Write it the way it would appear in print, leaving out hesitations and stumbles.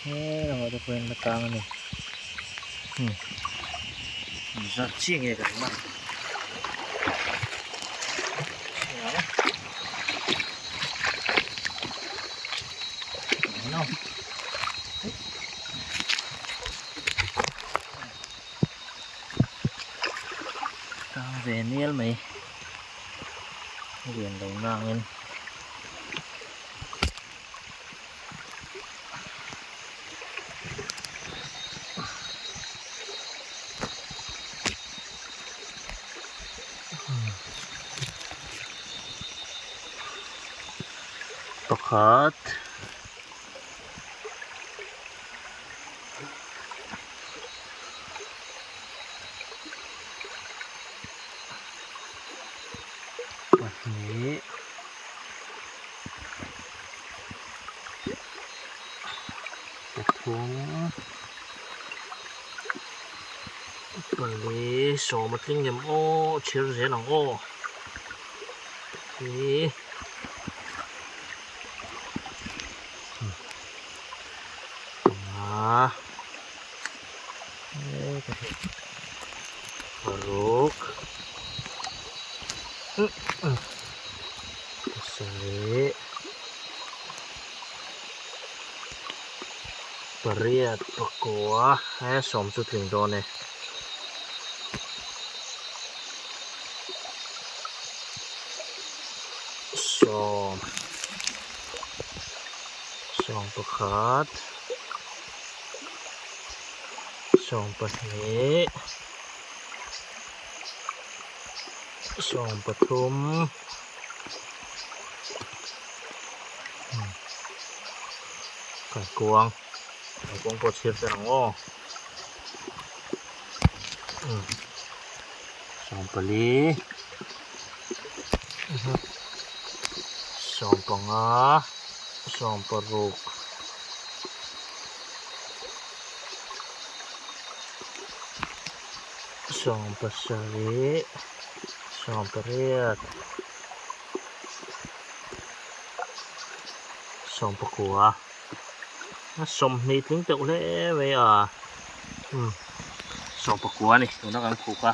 Helamah te pawh hian la tang a ni hmm engzat chiah nge kan man Tang ve nial mai lian lo nangin. Pakhat pahnih pathum pali sawm a tling em aw chhir zel ang aw hi panga paruk pasarih pariat pakua he sawm chu tling dawn e. Sawm sawm pakhat sawm pahnih 13 kaikuang kaikuang pawh chhir tel ang aw 14 15 16 17 18 19 20 tling teuh hle mai a 19 a ni tuna kan khuk a.